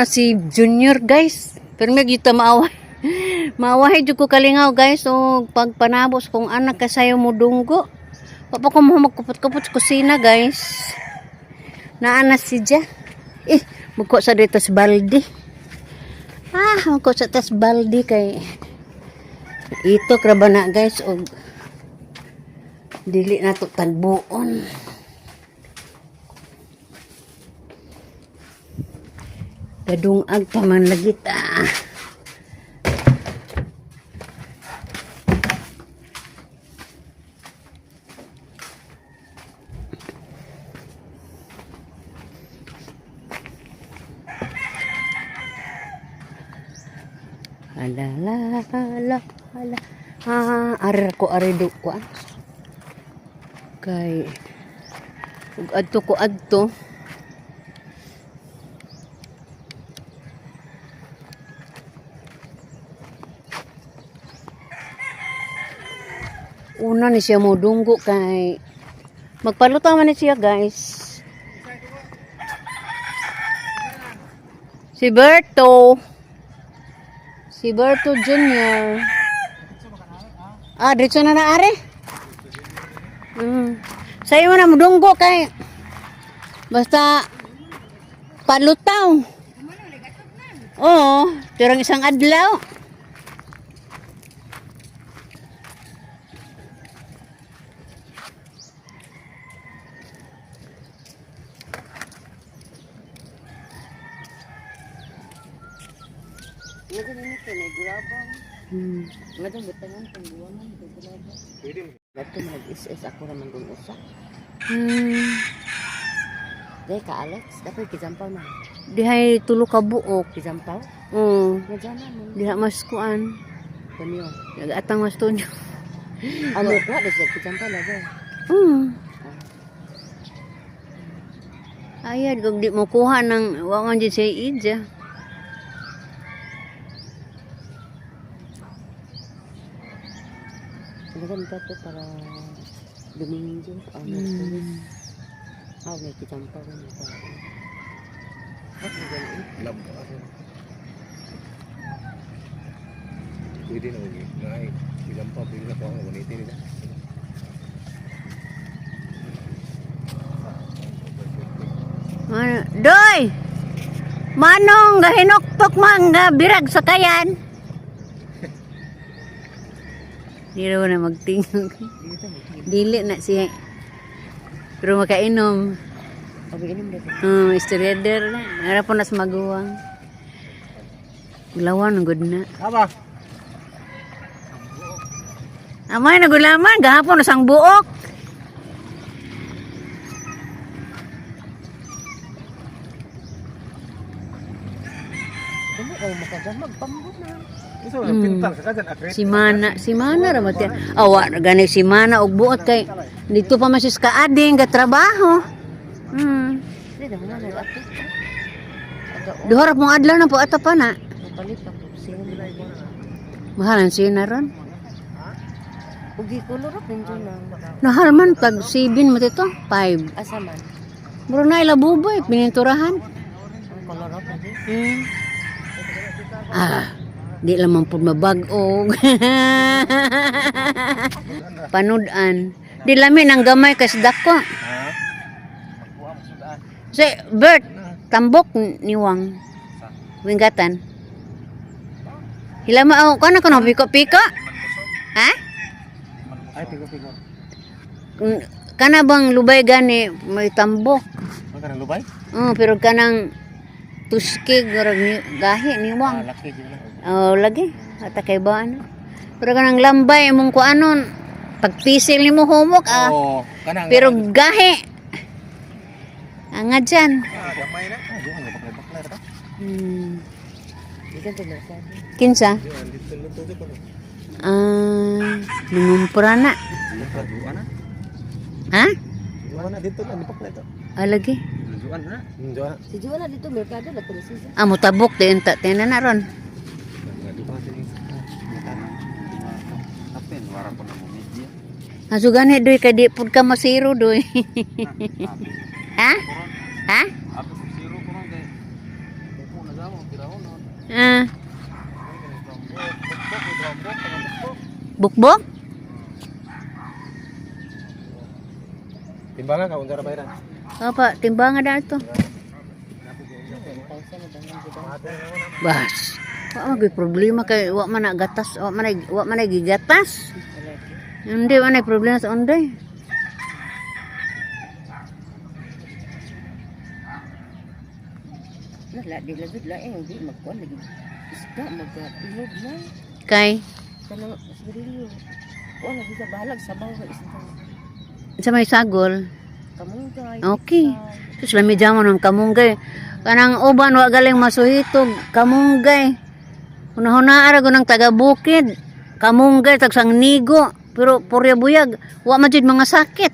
na si Junior, guys. Pero may gyud ta maaway. Maaway jud ko kalingaw, guys. O pagpanabos kung anak kasayo mo dunggo. Wa pa ko mo magkupot-kupot sa kusina, guys. Naa na si Ja. Eh, magkuha sa dito sa balde. Ah, magkuha sa tas balde kay ito kraba na, guys, og dili na to tagbuon. Kadungag pa man lagi ta. Ala la ala ala. Ah, ari ko ari do ko ah. Kay ug adto ko adto. Una ni siya mo dunggo kay magpaluto man ni siya, guys. Si Berto. Si Berto Jr. Ah, diretso na na are. Sa'yo na mudunggo kay basta palutaw. Oo, tirang isang adlaw. Nga din ito, may grabang. Nga din, butangan, pangbuwanan, may grabang. Pwede mo. Dato nag-SS ako raman kung usa. Dahil ka, Alex, dapat kijampaw na. Dihay tulo ka buok. Kijampaw? Oo. Nga dyan na mo. Diha mas kuan. Kanyo. Nag-atang mas tunyo. Ano ka? Dahil kijampaw na ba? Ayad, kung di mo kuha ng wa man dyan siya ija. Nga din dato para Domingo. Ah, may tulis. Ah, may kijampaw na ba? Lab ako. Pwede na uwi. Naay. Ilang pa, pwede na ko ang gunitin nila. Ano? Doy! Manong gahinoktok man nga birag sa kayan. Di raw na magtingog. Dili na siya. Pero makainom. Abi, inom na ba? Istoryader na. Ara po na sa maguwang. Gulawan, ang good na. Aba! Amay, nagulaman. Gahapon, nasang buok. Ano, oh, makadamag, pambot na. Ito, pintal sa kajan. Akrit. Si Mana, si Mana ra man tiya. Awa ra gani si Mana og buot kay dito pa man siya sa kaading ga trabaho. Hindi na, mga nag-ato. Duha ra pong adlaw na po ato pa na. Mapalit pa po. Sino na Mahal ang sina ron. Ugi kulor up ninyo na. Nahal man tag 7 mo dito, 5. Asa man? Muro na ila buboy pininturahan. Ang color up lagi. Ah, di lamang pud mabag-og. Panud-an. Di lami nang gamay kas dako. Ha? Magkuha mo sudaan. Si Bert, tambok niwang. Winggatan. Hilama ako kana kono piko-piko. Ha? Ay, pigo-pigo. Kana bang lubay gani may tambok. Ano ka ng lubay? Oh, pero kanang tuskig murag ni, gahi niwang. Ah, laki dyan na. Oh, lagi. Ata kay ba ano? Pero kanang lambay imong kuanon pagpisil nimo humok ah. Oo, kanang. Pero gahi. Anga dyan. Ah, gamay na. Ah, diyan, baklay-baklay ra. Di ka tumasan. Kinsa? Diyan, dito luto dito ko. Ah, nangumpra na. Juan na. Ha? Juan na dito na dipaklay to. Ah, lagi. Juan na. Juan. Si Joanna dito merkado la tulis siya. Ah, mutabok din ta tinan na ron. Apin, wara ko na mo media. Aso gani doy kay di pud ka masiro doy. Ha? Ha? Apo zero ko ron kay upo na daw. Ah. Bukbok? Timbangan ka unsa ra bayran? Apa, timbangan na ito. Bas. Wa man problema kay wa man na gatas, wa man na gigatas. Hindi wa na problema sa unday. Wala, di lagi la eh, hindi magkuan lagi. Isda magkailog na. Kay Kanang sigarilyo. Kuan lagi sa balag sabaw sa isda. sa may sagol. Kamunggay. Okay. Pitsay. Sus lami jamon ang kamunggay. Kanang uban wa galing masuhitog kamunggay. Hunahuna ara ko ng taga bukid. Kamunggay tag nigo. Pero purya buyag wa man jud mga sakit.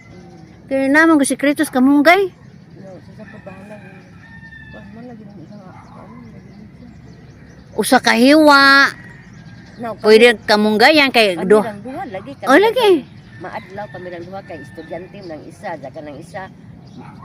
Kay namang ko si Kritos kamunggay. No, sa sa pabalag. Kuan man lagi ng isang kuan lagi. Usa ka hiwa. No, Pwede kamunggayan kay kami do. lang duha lagi kami. Oh, lagi. Maadlaw kami lang duha kay estudyante ng isa, jaka ng isa.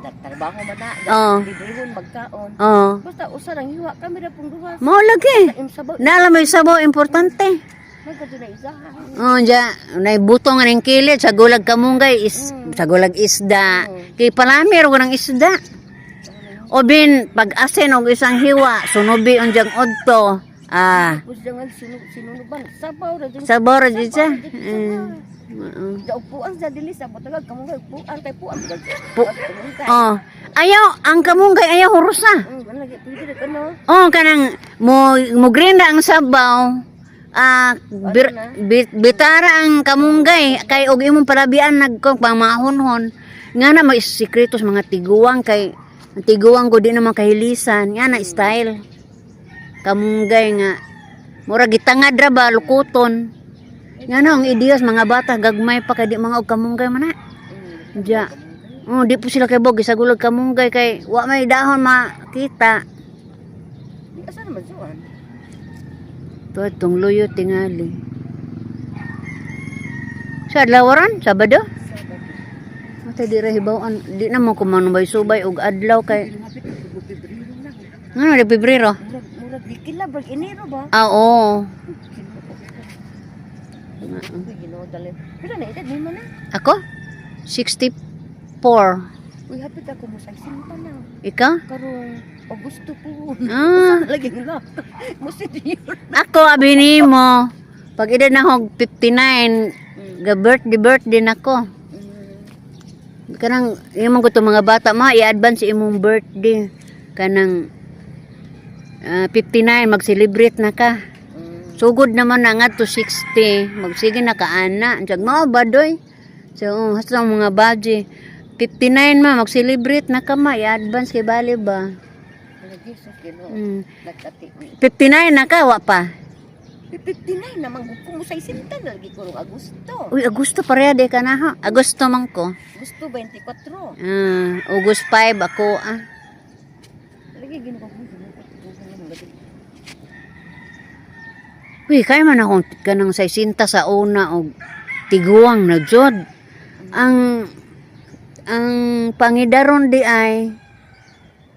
Nagtrabaho man na, Oo. librehon magkaon. Oh. Basta usa lang hiwa kami ra pong duha. Mao lagi. Sa sabaw, Nala may sabaw importante. magkadto na isa. Oh, ja, nay butong ang kilid sa gulag kamunggay is sa gulag isda. Kay palami ro ng isda. O bin pag asin og isang hiwa, sunubi unjang odto. Ah, Tapos jangan sinunuban, sabaw ra jud. sabaw ra jud siya. Sabaw ra jud siya. Oo. Ja upuan sa dili sa botagag kamunggay upuan kay puan. Oh, ayaw ang kamunggay ayaw hurusa. Ano lagi pwede ra kano. Oh, kanang mo mo grinda ang sabaw. Ah, bitara ang kamunggay kay og imong palabian nagkong pamahonhon. Nga na may sikreto sa mga tiguang kay ang tiguang ko di naman kahilisan. Nga na style. Kamunggay nga mura gitangad ra ba lukuton. Nga na ang idiyos mga bata gagmay pa kay di mga og kamunggay man na. Ja. Oh, di po sila kay bog gisagulog kamunggay kay wa may dahon makita. Di asa naman suan. To itong luyo tingali. Sa adlaw ron, Sabado. Mata di ra hibaw-an, di na mo kumanubay subay og adlaw kay Hapit og Pebrero na. ngano di Pebrero? Murag murag di kila brag Enero ba? Ah, oo. Uy, Ginoo dali. Pila na edad nimo na? Ako? 64. Uy, hapit ako mo sa pa na. Ikaw? Karong Agosto po. Ah, Lagi na. Mo senior. ako abi nimo. Pag edad na hog 59, ga birthday birthday na ko. Kanang imong ko to mga bata ma i-advance imong birthday. Kanang 59 mag-celebrate na ka. Sugod naman na nga to 60. Magsige na ka ana. Diyan mao ba doy? So, oh, hasta ang mga baji. 59 ma, mag-celebrate na ka ma. I-advance kay bali ba? Lagi sa Ginoo. Nagkati. 59 na ka, wa pa. 59 na manggug ko mo sa isinta na lagi ko rong Agosto. Uy, Agosto pareha di ka na ha. Agosto man ko. Agosto 24. Ah, August 5 ako ah. Lagi Ginoo ko Ginoo ko. Ginoo ko. Uy, kaya man akong kanang 60 sa una og tiguang na jud. Ang pangidaron di ay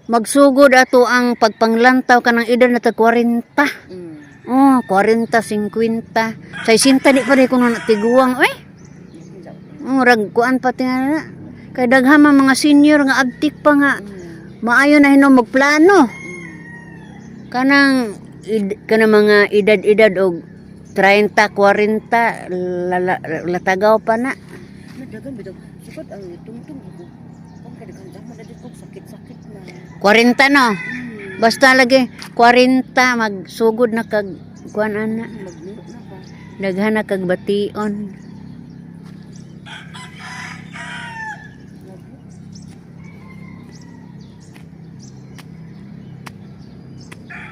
magsugod ato ang pagpanglantaw kanang edad na tag 40. Oh, 40, 50. 60 di pa di ko na tiguang oy. Oh, rag kuan pa tingali na. Kay daghan man mga senior nga abtik pa nga maayo na hinom magplano. Kanang kanang mga edad-edad og 30, 40 latagaw pa na. Nadagan bitaw. Sukad ang tungtong ko. Kung kadaghan damo na dito sakit-sakit na. 40 no. Basta lagi 40 magsugod na kag kuan ana. Magnuot na ba? Daghan na kag bation.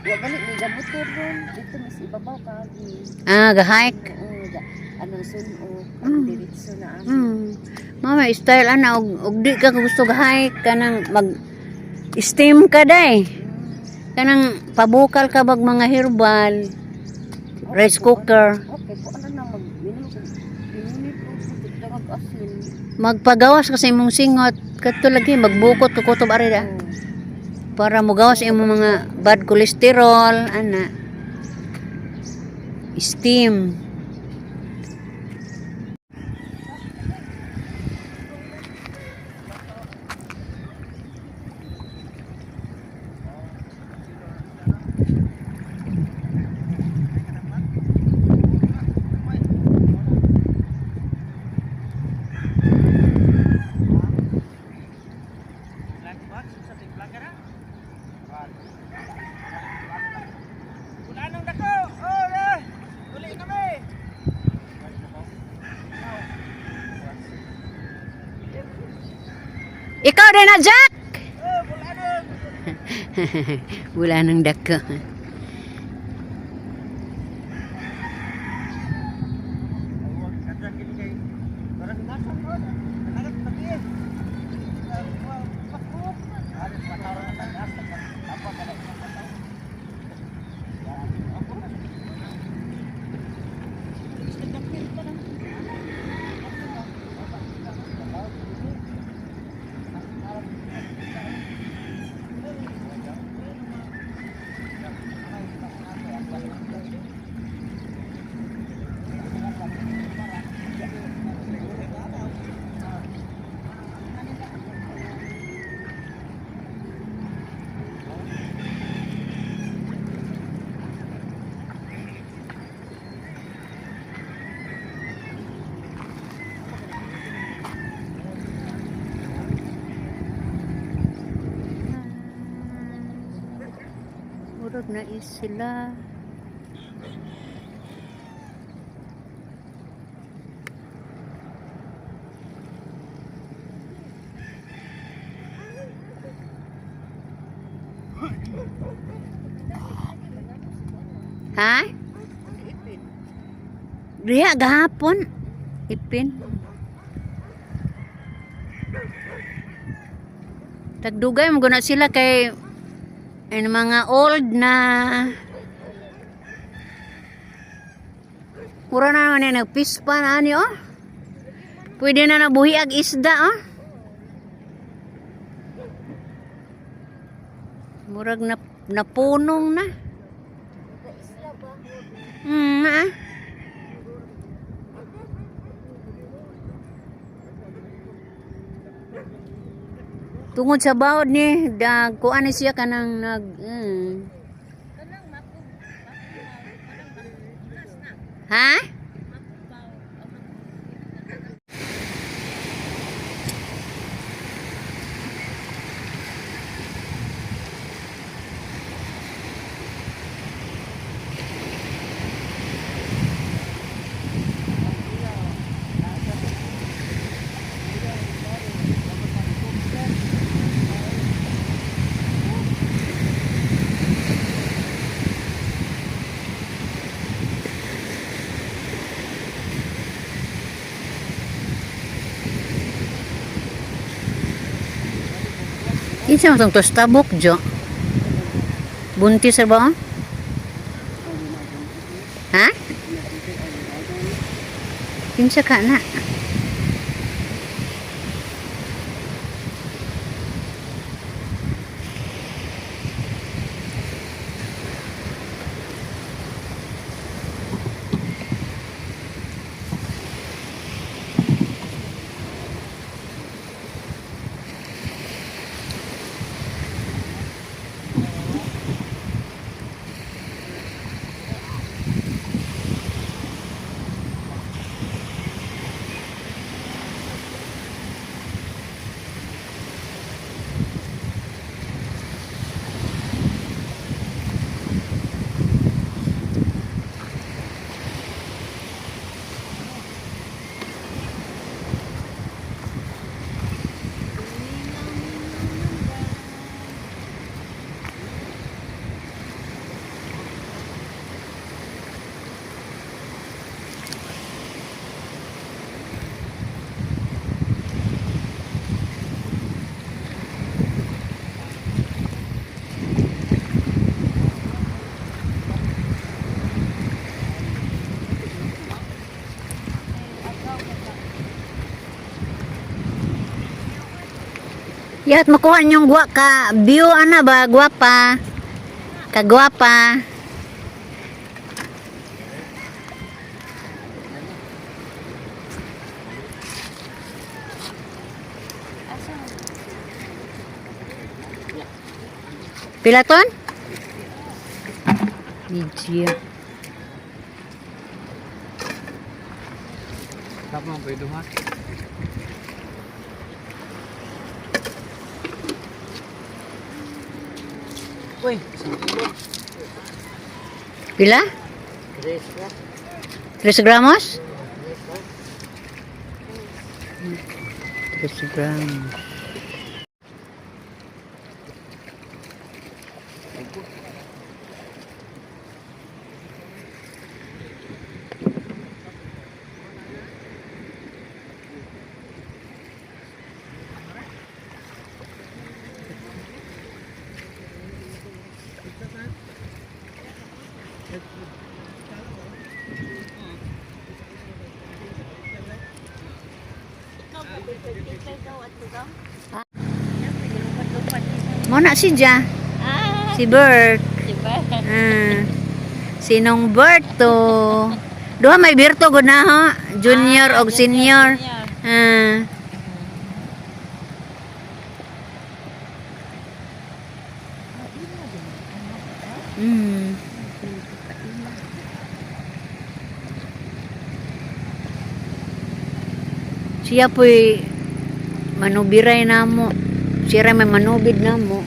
Wa gani may gamotor ron. Dito mas ibabaw ka. Ah, ga-hike. Oo, anong suno, ang diretso na ang. Mama style ana og di ka gusto ga-hike kanang mag steam ka day. Kanang pabukal ka bag mga herbal, rice cooker. Okay, ko ano na mag minom ko. Minunit ko sa asin. Magpagawas ka sa imong singot kadto lagi magbukot ka kutob ari da para mogawas imong mga bad cholesterol ana. Steam. Ikaw din na, Jack! Wala nang dako. Murag na is sila. Ha? Diha gahapon. Ipin. Tagdugay mo guna sila kay ang mga old na. Mura na naman na nagpispa na ani oh. Pwede na nabuhi ag isda oh. Murag na napunong na. Ah. Tungod sa bawod ni, dag kuan ni siya kanang nag. Ha? Kinsa man tong tostabok jo? Buntis ra ba? Oh? Ha? Kinsa ka na? Yat makuha niyong gwa ka view ana ba gwapa. Kagwapa. Pilaton? Medya. Tama, pwede ha. Uy, 1 kilo. Pila? Tres na. 3 gramos? 3 gramos. Muna si Ja. Si Bert. Ah. Sinong Berto? Duha may Berto gud na ho. Junior og senior. Ah. Siya po'y manubiray na mo. Siya ra may manubid na mo.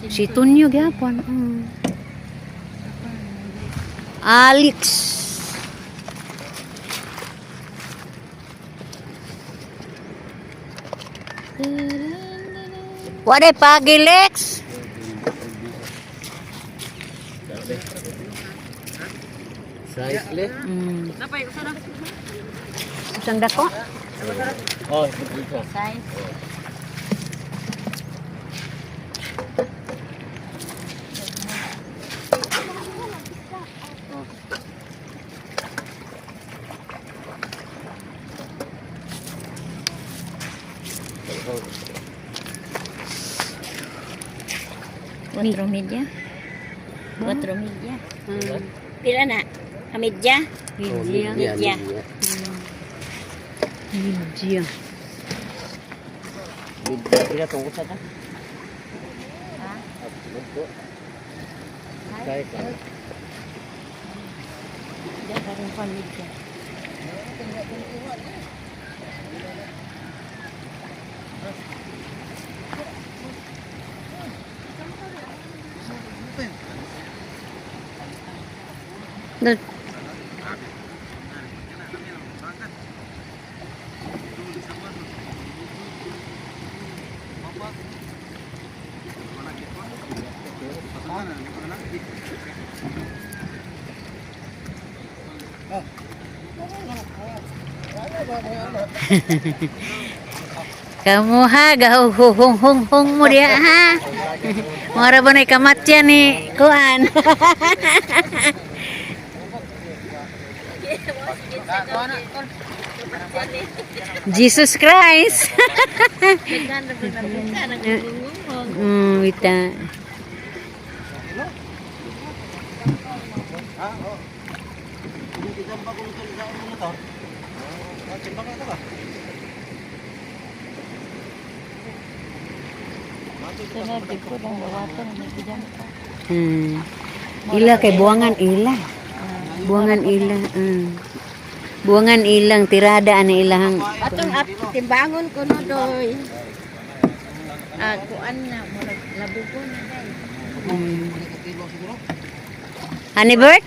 Si Tunyo gyapon. Alex. Waday pagi, Lex. Size le. Isang dako? Oh, ito. Size. Cuatro media. Cuatro media. Pila na? Kamidya? Medya. Medya. Medya. Pila tungkol sa ta? Size lang. Diyan pa rin pa media. Kamu ha, gahuhung hung hung mo diha ha. Mara ba na kamatya ni kuan? Jesus Christ. Wita. Ila kay buwangan ila. Buwangan ila. Buwangan ilang tirada ani ilahang Atong ap timbangon ko no doy. Ah, kuan na murag labugo na day. Ani Bert?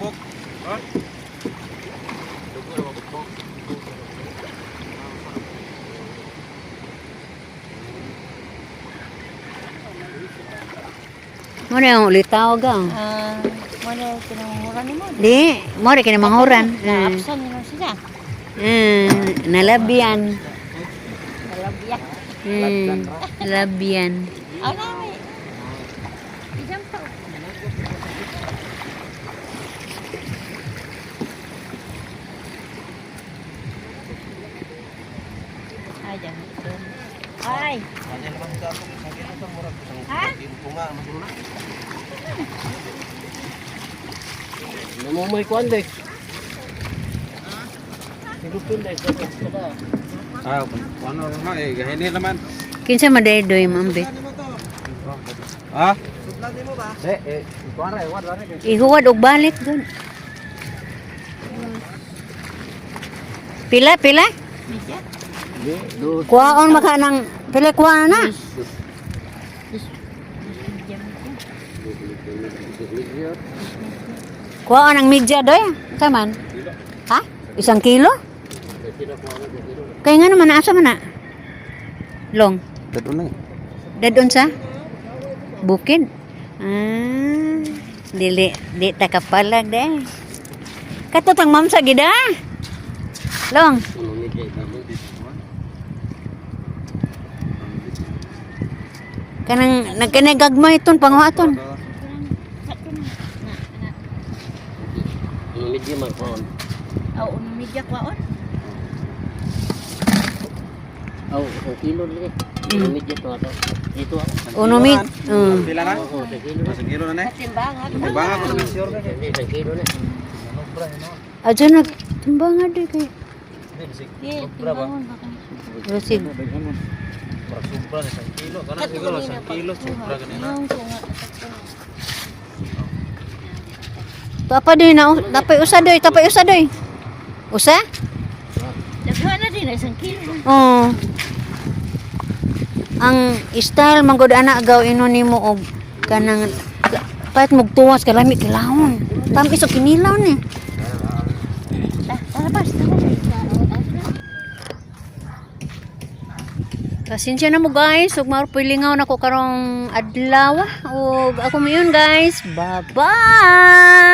Mo na yung ulitaw ga. Ah, mo na kinamura nimo. Di, mo rin kinamanguran. Naapsan nyo sila. Nalabian. Nalabya. Labian. Ah, nami. Ijam pa. Ay, dyan. Ay. Ha? Namumay kuan dek. Sigupin dek. Sa ba? Ah, ano na eh, gahini naman. Kinsa man doy mambit. Ha? Eh, eh, kuan ra, kuan ra. Ihuwad og balik dun. Pila, pila? Kuhaon maka ng pila kuha na. Kuhaon ang media doy. Unsa man? Ha? 1 kilo? Kaya nga naman asa man na? Long. Dadon na eh. Dadon sa bukid. Ah, dili di ta kapalag de. Kato tang mamsa gid ah. Long. Kanang nagkanagagmay ton panghuaton. Medyo man kuan. Aw, media kwaon. Aw, isang kilo dili. Medyo to ato. Dito ako. Uno mid. Pila na? Oo, isang kilo. Isang kilo na eh. Timbangan. Timbangan ko sa sure. Isang kilo na. Adyo nag timbang di kay. Di, timbangon ba kay? Rusig. Para sobra na 1 kilo. Kana siguro 1 kilo sobra ganina. Yung ko nga. Tapa doy na tapay usa doy, tapay usa doy. Usa? Daghan na din 1 kilo. Oo. Ang style manggod ana gaw ino nimo og kanang pahit mog tuwas kay lami kilawon. Tamis og kinilaw ni. Tara pas, tara. Pasensya na mo guys, ug mao lingaw nako karong adlaw ug ako mayon guys. Bye-bye.